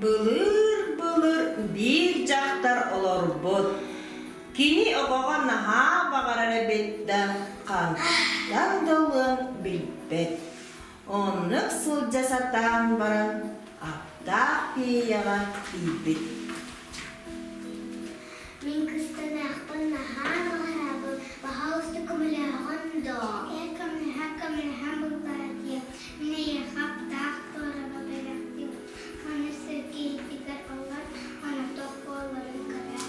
Былыыр-былыр биир дьахтар олорбут. Кини оҕоҕо наһаа баҕарар эбит да, хантан да ылыан билбэт. Оннук сылдьа сатаан баран, аптаах феяҕа тиийбит. Мин кыстанаахпын наһаа баҕарабын, баһаалыста көмөлөһөҕүн дуо? Ээ, көмөлөһө-көмөлөһө буллара дии. Мин эйиэхэ аптаах туораба бэлэхтиим. Маны сиргэ иһитигэр олор, ону туох буоларын көрөө.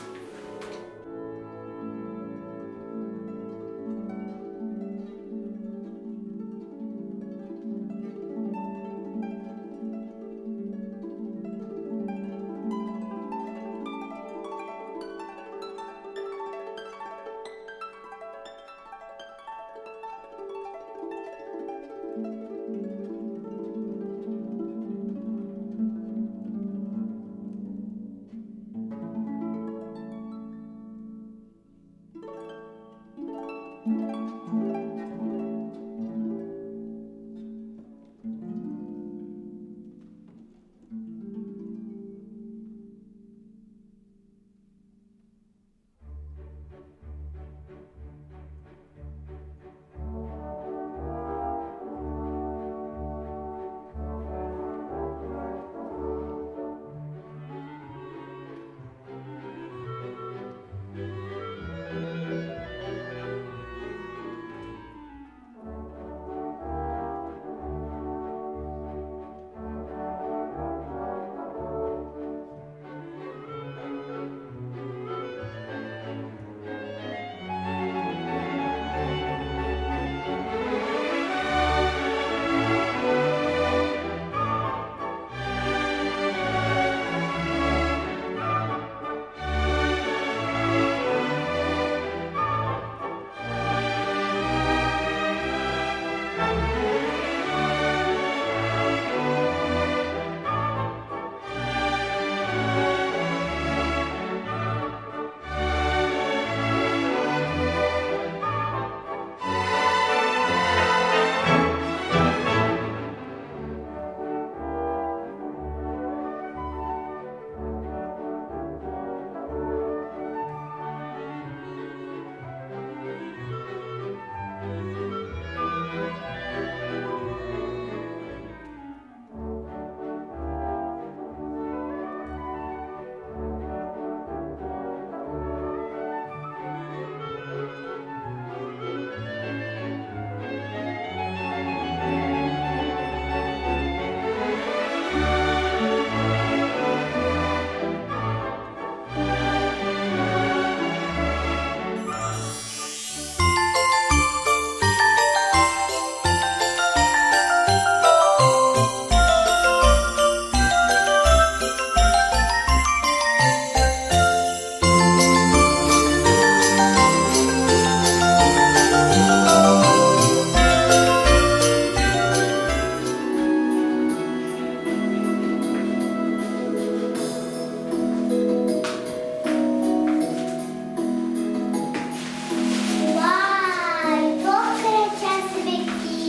Уай, туох кэрэчээн сибэкки!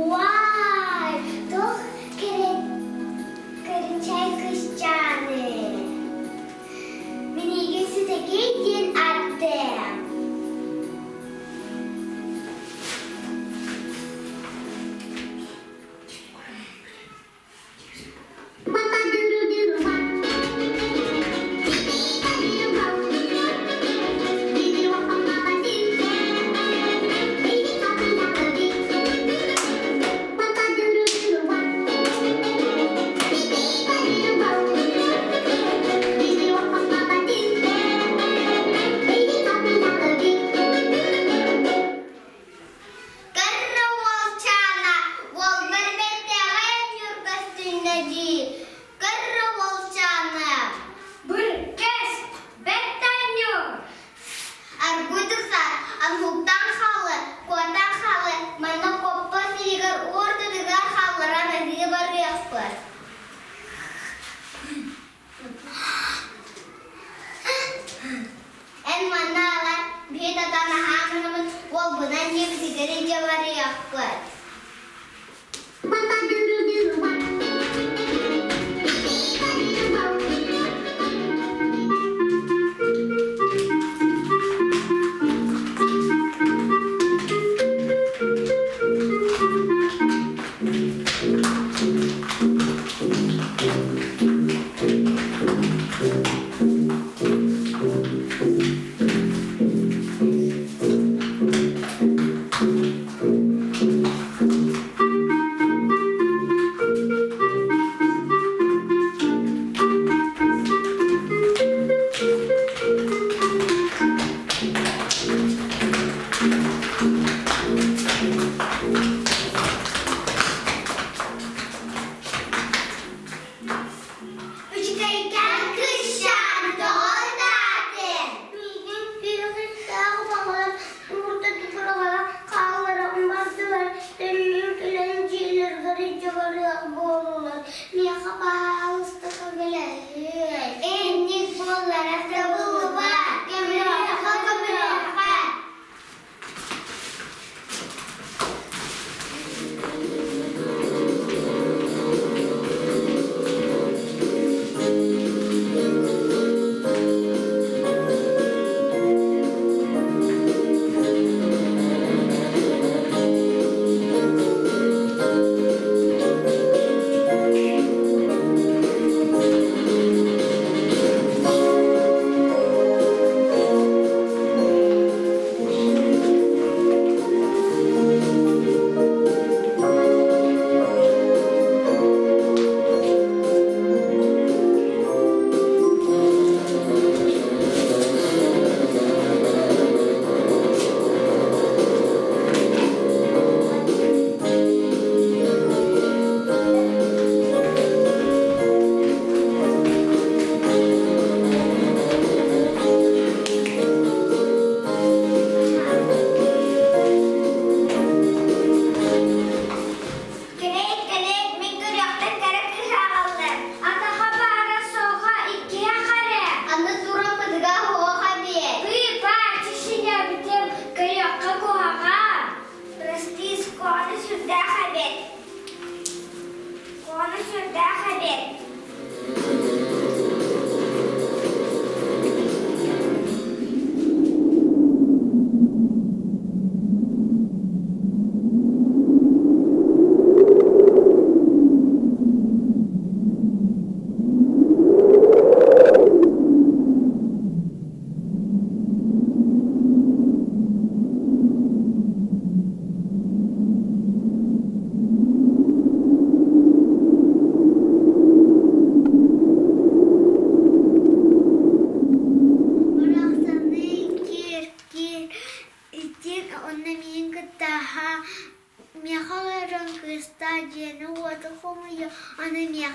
Уай, туох кэрэ кэрэчээн кыысчааны! Миниигин Сүтэгэй диэн ааттыам. Кэррэ уолчаана уолбар бэртээҕэй Ньурга түннэ дии. Кэррэ уолчаана. Бүркэс, бэрт оонньуу. Аргуй тыксар, анһуктаан хаалы, куотан хаалы, манна коппо сиригэр уордатыгар хаалларан аһыы барыахпыт. Эн манна аҕай, биһи татан аһаан гынабыт, уолбунан дьиэбитигэр.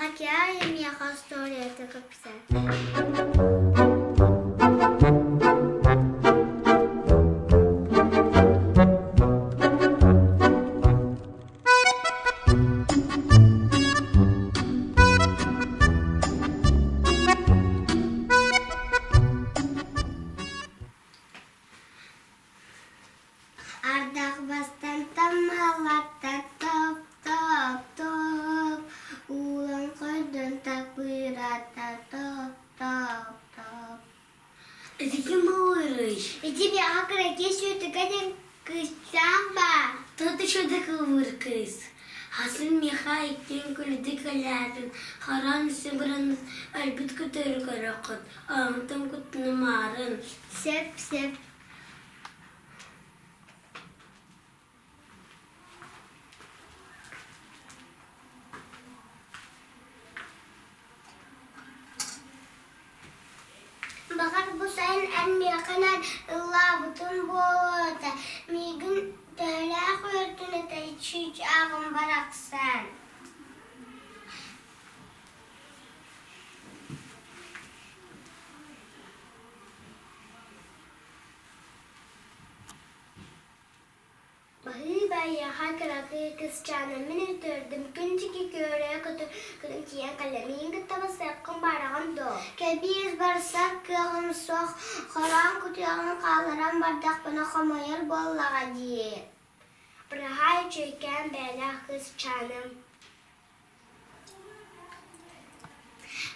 Миэхэ миэхэ остуоруйата кэпсээ. Ардах бастан таммалатта топ-топ-топ, уулан көрдөн такыыратта топ-топ-топ. Ити ким ыллыырый? Ити миэхэ кыракый Сүөтүкэ диэн кыысчаан баар. Тут еще ыллыыр кыыс. Хасын миэхэ иккиэн күлүдү кэлээтин, харан сыбырын өлбүт көтөрү көрөххүт, онтон куттанымаарын. Сөп, сөп. Баҕар бу сайын эн миэхэнэн ыллаабытым буолуо этэ, миигин төһөлөөх үөртүн этэй чыычааҕым барахсан Баһыыба эйиэхэ кыракый кыысчаана мин үтүөрдүм, күн диэки күөрэ көтөр күнүм тиийэн кэллэ, миигин кытта барсыаххын баараҕын дуо? Кэбиис, барсар кыаҕым суох, хороон кутуйаҕын хаалларан бардахпына хомойор буоллаҕа дии. Быраһаай үчүгэйкээн бэйэлээх кыысчааным.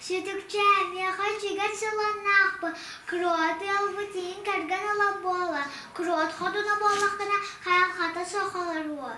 Сүтүкчээ, миэхэ үчүгэй сыланнаахпын, куруот ыалбыт иһин кэргэн ылан буола, куруот хотуна буоллаххына хайҕата суох олоруо.